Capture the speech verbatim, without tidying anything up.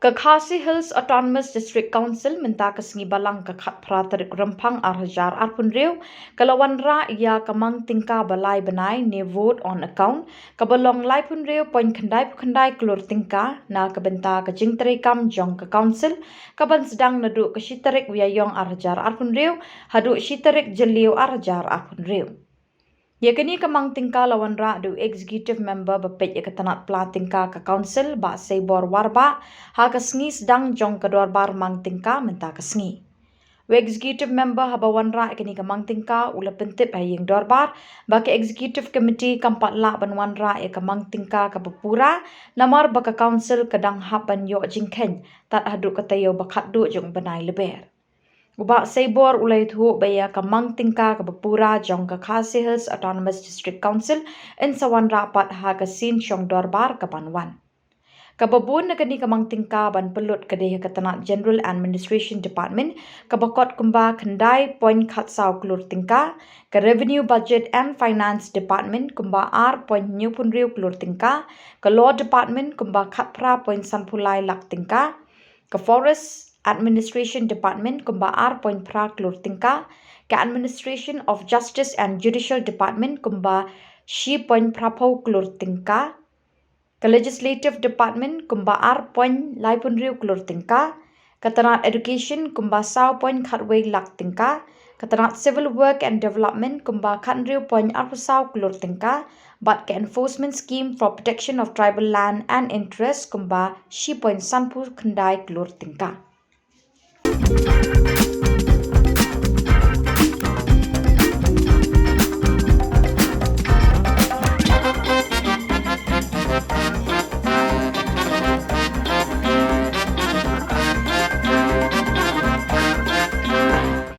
Ka Khasi Hills Autonomous District Council mynta ka sngi Balang ka khatphra tarik Rymphang arhajar arphew hynriew ka la wanrah ïa ka mang tyngka ba lai bnai ne vote on account kaba long laiphew hynriew point khyndai phew khyndai klur tyngka na ka bynta ka jingtrei kam jong ka Council kaban sdang naduh ka shi tarik u Ïaiong arhajar arphew hynriew haduh shi tarik Jylliew arhajar arphew hynriew. Ïa kane ka mang tyngka la wanrah da u Executive Member ba peit ïa ka tnat pla tyngka ka Council, Bah Seibor Warbah, ha ka sngi sdang jong ka dorbar mang tyngka mynta ka sngi. U Executive Member haba wanrah ïa kane ka mang tyngka u la pyntip ha ïing dorbar ba ka Executive Committee kam pat lah ban wanrah ïa ka mang tyngka kaba pura namar ba ka Council ka dang hap ban ïoh jingkheiñ tad haduh ka taïew ba khatduh jong u bnai Lber. U Bah Seibor u la ïathuh ba ïa ka mang tyngka kaba pura jong ka Khasi Hills Autonomous District Council yn sa wanrah pat ha ka sien shong dorbar kaban wan. Kaba bun na kane ka mang tyngka ban pynlut ka dei ha ka tnat General Administration Department kaba kot kumba khyndai point khatsaw klur tyngka, ka Revenue Budget and Finance Department kumba ar point hynñiewphew hynriew klur tyngka, ka Law Department kumba khatphra point sanphew lai lak tyngka, ka Forest Administration Department kumba ar point phra klur tyngka, ka Administration of Justice and Judicial Department kumba shi point phraphew klur tyngka, ka Legislative Department kumba ar point laiphew hynriew klur tyngka, ka tnat Education kumba saw point khatwei lak tyngka, ka tnat Civil Work and Development kumba khathynriew point arphew saw klur tyngka, bad ka Enforcement Scheme for Protection of Tribal Land and Interest kumba shi point sanphew khyndai klur tyngka.